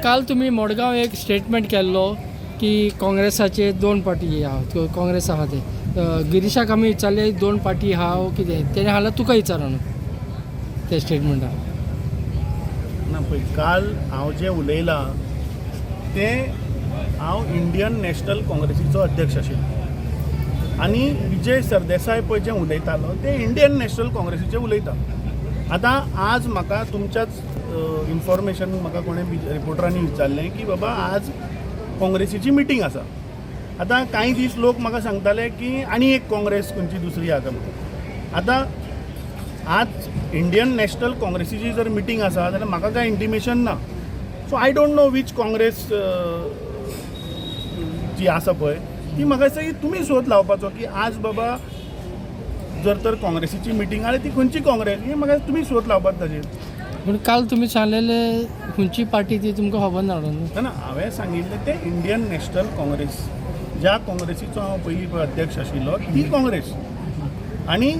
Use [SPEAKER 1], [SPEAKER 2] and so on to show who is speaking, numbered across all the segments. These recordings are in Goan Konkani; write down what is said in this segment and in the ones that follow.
[SPEAKER 1] काल तुमी मडगांव एक स्टेटमेंट केल्लो की काँग्रेसाचे दोन पार्टी आहा, काँग्रेस आहा ते. गिरीशाक आमी विचारले दोन पार्टी आहा वो कितें, तेणें हाल्यार तुका विचारा न्हू ते स्टेटमेंटाक.
[SPEAKER 2] ना, पळय, काल हांव जें उलयलां तें हांव इंडियन नॅशनल काँग्रेसीचो अध्यक्ष आशिल्लो आनी विजय सरदेसाय पळय जें उलयतालो तें इंडियन नॅशनल काँग्रेसीचें उलयता. आतां आज म्हाका तुमच्याच इन्फॉर्मेशन म्हाका कोणें रिपोर्टरांनी विचारलें की बाबा आज काँग्रेसीची मिटींग आसा. आतां कांय दीस लोक म्हाका सांगताले की आनी एक काँग्रेस खंयची दुसरी आसा म्हणून. आतां आज इंडियन नॅशनल काँग्रेसीची जर मिटींग आसा जाल्यार म्हाका कांय इंटिमेशन ना. So I don't know which Congress जी आसा पळय ती. म्हाका दिसता की तुमी सोद लावपाचो की आज बाबा जर तर काँग्रेसीची मिटींग आसा ती खंयची काँग्रेस हें म्हाका तुमी सोद लावपाक ताजेर.
[SPEAKER 1] पूण काल तुमी सांगलेले खंयची पार्टी ती तुमकां खबर ना न्हू.
[SPEAKER 2] ना, हांवें सांगिल्लें तें इंडियन नॅशनल काँग्रेस, ज्या काँग्रेसीचो हांव पयलीं पळय अध्यक्ष आशिल्लो ती काँग्रेस. आनी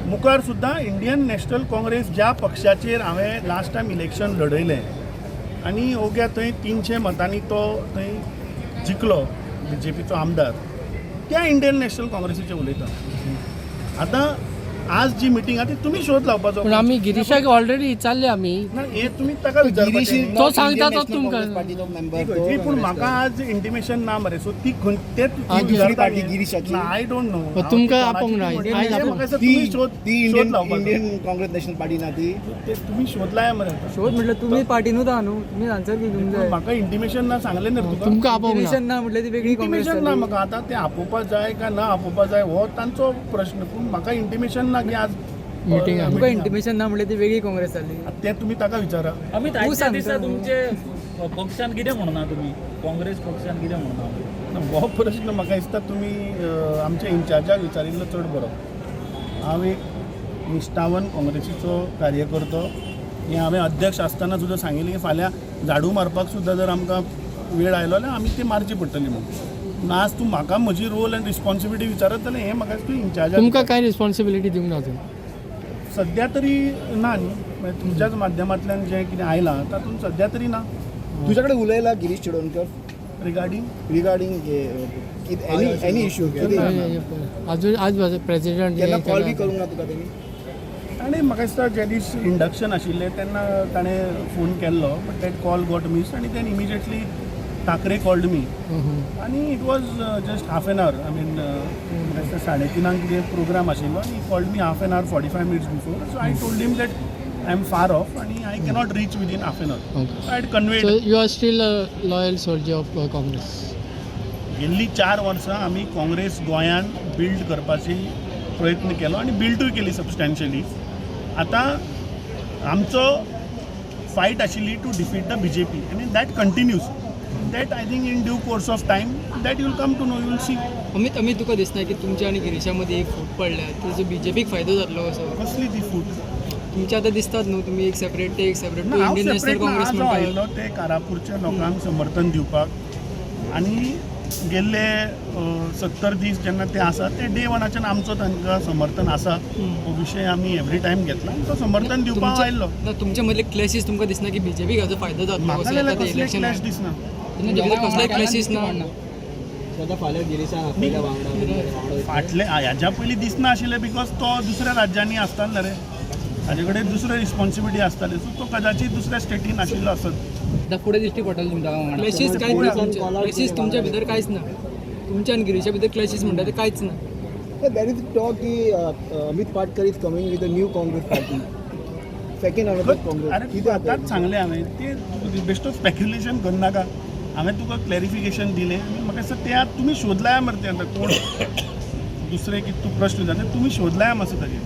[SPEAKER 2] मुखार सुद्दां इंडियन नॅशनल काँग्रेस ज्या पक्षाचेर हांवें लास्ट टायम इलेक्शन लढयलें आनी अवघ्या थंय 300 मतांनी तो थंय जिखलो बीजेपीचो आमदार, त्या इंडियन नॅशनल काँग्रेसीचें उलयता. आतां आज जी मिटींग आहा ती तुमी शोध लावपाचो.
[SPEAKER 1] पूण आमी गिरीशाक ऑलरेडी विचारले आमी.
[SPEAKER 2] ना, हें तुमी ताका विचारपाचें न्ही.
[SPEAKER 1] तो सांगता तो तुमकां.
[SPEAKER 3] पार्टीचो मेंबर.
[SPEAKER 2] ती पूण म्हाका आज इंटिमेशन ना मरे. सो ती खंय ते
[SPEAKER 1] हा,
[SPEAKER 3] दुसरी पार्टी गिरीशाची.
[SPEAKER 2] I don't know.
[SPEAKER 1] पण तुमकां आपोवंक ना. आयज आपोवंक.
[SPEAKER 3] ती ती
[SPEAKER 2] शोध
[SPEAKER 3] इंडियन
[SPEAKER 2] लावपाचो.
[SPEAKER 3] इंडियन काँग्रेस नॅशनल पार्टी ना ती.
[SPEAKER 2] ते तुम्ही शोध लाया मरे.
[SPEAKER 4] शोध म्हटलं तुम्ही पार्टी न्हू न्हू, तुम्ही आन्सर दिवंक जाय.
[SPEAKER 2] म्हाका इंटिमेशन ना सांगलें न्ही तुका.
[SPEAKER 1] तुमकां आपोवंक ना.
[SPEAKER 4] इंटिमेशन ना म्हटलं ती वेगळी काँग्रेस
[SPEAKER 2] इंटिमेशन ना
[SPEAKER 4] जाली.
[SPEAKER 2] म्हाका. आतां ते आपोवपा जाय काय ना आपोवपा जाय हो तांचो प्रश्न, पूण म्हाका इंटिमेशन ना की आज
[SPEAKER 1] Meeting आहा.
[SPEAKER 4] तुमकां इंटिमेशन ना म्हटलं ती वेगळी काँग्रेस जाली.
[SPEAKER 2] ते तुम्ही ताका विचारा.
[SPEAKER 5] अमित,
[SPEAKER 4] तू
[SPEAKER 5] आयच्या
[SPEAKER 4] सांगता
[SPEAKER 5] दिसा
[SPEAKER 4] न्हू.
[SPEAKER 5] तुमचे पक्षान कितें म्हणना तुमी, काँग्रेस पक्षान कितें म्हणना?
[SPEAKER 2] हो प्रश्न म्हाका दिसता तुमी आमच्या इन्चार्जाक विचारिल्लो चड बरो. हांव एक निश्ठावन काँग्रेसीचो कार्यकर्तो. हें हांवें अध्यक्ष आसतना सुद्दां सांगिल्लें की फाल्यां झाडू मारपाक सुद्दां जर आमकां वेळ आयलो जाल्यार आमी ती मारची पडटली म्हणून. पूण आज तूं म्हाका म्हजी रोल आनी रिस्पॉन्सिबिलिटी विचारत जाल्यार हें म्हाका दिसता तूं इन्चार्जाक.
[SPEAKER 1] तुमकां कांय रिस्पॉन्सिबिलिटी दिवंक ना अजून?
[SPEAKER 2] सद्या तरी ना न्ही. म्हणजे तुमच्याच माध्यमांतल्यान जें कितें आयलां तातूंत सद्या तरी ना.
[SPEAKER 3] तुझ्याकडे उलयला Girish चिडोणकर?
[SPEAKER 2] Regarding?
[SPEAKER 3] Regarding any issue?
[SPEAKER 1] अजून आज प्रेसिडेंट
[SPEAKER 3] केन्ना कॉल बी करूंक ना तुका तेणी?
[SPEAKER 2] ताणें म्हाका दिसता जे दीस इंडक्शन आशिल्लें तेन्ना ताणें फोन केल्लो, but that call got miss आनी then immediately Thackeray called me आनी it was just half an hour, I mean, म्हाका दिसता 3:30 कितें प्रोग्राम आशिल्लो आनी called me half an hour, 45 minutes before. So I told him that I am far off आनी I cannot reach within half an our. I had conveyed.
[SPEAKER 1] So you are still loyal soldier of Congress?
[SPEAKER 2] गेल्ली 4 वर्सां आमी काँग्रेस गोंयांत बिल्ड करपाची प्रयत्न केलो आनी बिल्डूय केली सबस्टेन्शियली. आतां आमचो फायट आशिल्ली to defeat the BJP आनी that continues. That I think in due course of time that you'll come to know, you'll see.
[SPEAKER 4] Amit, Amit, तुका दिसना की तुमच्या आनी गिरीशा मदीं एक फूट पडल्या, तेजो बीजेपीक फायदो जातलो असो?
[SPEAKER 2] कसली ती फूट?
[SPEAKER 4] तुमचे आतां दिसतात न्हू, तुमी एक सेपरेट, ते एक सेपरेट.
[SPEAKER 2] ना, हांव
[SPEAKER 4] इंडियन नॅशनल
[SPEAKER 2] सेपरेट ना.
[SPEAKER 4] काँग्रेस
[SPEAKER 2] आज हांव
[SPEAKER 4] म्हणटा.
[SPEAKER 2] आयिल्लो ते कारापूरच्या लोकांक समर्थन दिवपाक आनी गेल्ले 70 दीस जेन्ना ते आसा ते डे वनाच्यान आमचो तांकां समर्थन आसा हो विशय आमी एवरी टायम घेतला आनी तो समर्थन दिवपाक हांव आयिल्लो.
[SPEAKER 4] ना, तुमच्या मदले क्लॅशीस तुमकां दिसना की बीजेपीक हाजो फायदो जातलो
[SPEAKER 2] म्हाका
[SPEAKER 4] असो?
[SPEAKER 2] जाल्यार
[SPEAKER 4] येता ते
[SPEAKER 2] कसले
[SPEAKER 4] इलेक्शन
[SPEAKER 2] क्लॅश दिसना.
[SPEAKER 4] तुमच्या भितर कसलेय क्लॅशीस ना?
[SPEAKER 3] फाल्यां गिरीशान आपल्या वांगडा.
[SPEAKER 2] फाटले ह्याच्या पयलीं दिसना आशिल्लें because तो दुसऱ्या राज्यांनी आसतालो रे, ताजे कडेन दुसरे रिस्पॉन्सिबिलिटी आसताली, सो तो कदाचित दुसऱ्या स्टेटीन आशिल्लो आसत.
[SPEAKER 4] फुडें दिश्टी पडटलें तुमकां क्लॅशीस कांयच ना तुमचे. क्लॅशीस तुमच्या भितर कांयच ना? तुमच्या आनी गिरीशा भितर क्लॅशीस म्हणटा ते कांयच ना?
[SPEAKER 3] There is talk की Amit Patkar is coming with a new Congress party, second another Congress.
[SPEAKER 2] अरे,
[SPEAKER 3] कितें
[SPEAKER 2] आतांच सांगलें हांवें, ते बेश्टो स्पेक्युलेशन करनाका. हांवें तुका क्लॅरिफिकेशन दिलें आनी म्हाका दिसता ते आतां तुमी शोध लाया मरे. ते आतां कोण दुसरे कितें तूं प्रश्न विचारता, तुमी शोध लाया मातसो ताजेर.